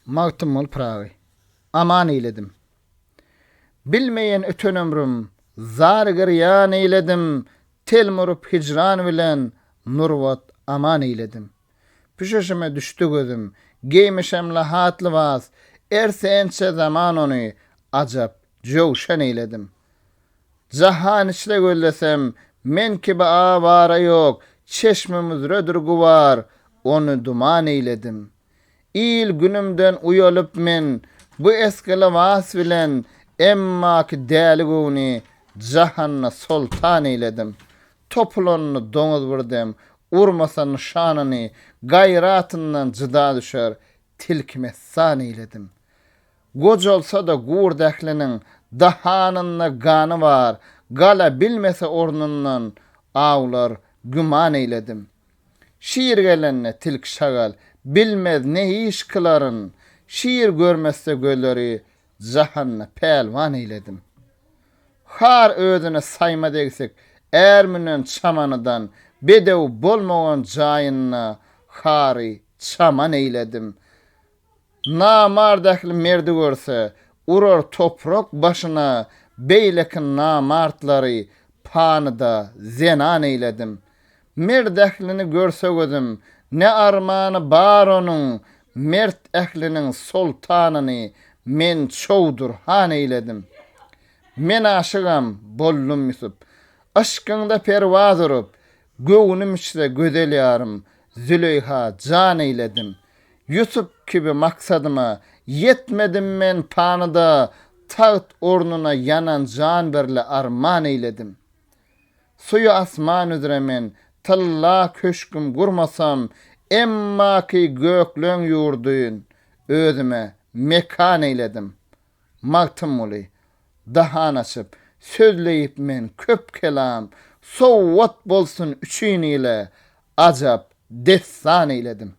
Magtymguly Pyragy. Aman eýledim. Bilmeýen öten ömrüm, zar-girýan eýledim, Telmuryp hijran bilen nurbat aman eýledim. Püşeşime düşdi gözüm, geýmişem lahat lybas, Erse ençe zaman ony ajap jöwşen eýledim. Jahan içre gözlesem, men kibi awara ýok, Çeşmim üzredir gubar, ony duman eýledim. Il-günümden uýalyp men bu eski lybas bilen, Emmaki däli göwni jahanda soltan eýledim. Topulanyny doňuz bir dem urmasa nyşanyny, Gaýratyndan jyda düşer, tilki messan eýledim. Gojalsa-da gurt ähliniň dahanynda gany bar, Gala bilmese ornundan awlar güman eýledim. Şir gelende tilki şagal bilmez ne iş kylaryn, Şir görmese gözleri jahanda pälwan eýledim. Har özüne saýmaz egsik är münen çamanydan, Bedew bolmagan jaýynda hary çaman eýledim. Namart ähli merdi görse, urar toprak başyna, Beýleki namartlary panyda zenan eýledim. Mert ählini görse gözüm, ne armany bar onuň, Mert ähliniň soltanyny men Çowdur han eýledim. Men aşygam boldum Ýusup, yşkyňda perwaz urup, Göwnüm içre gözel ýarym Züleýha jan eýledim. Ýusup kibi maksadyma ýetmedim men panyda, Tagt ornuna ýanan jan birle arman eýledim. Suýy asman üzre men tylla köşgüm gurmasam, Emmaki gökleň ýurdun özüme mekan eýledim. Magtymguly, dahan açyp, sözleýip men köp kelam, Sowgat bolsun üçin ile, ajap dessan eýledim.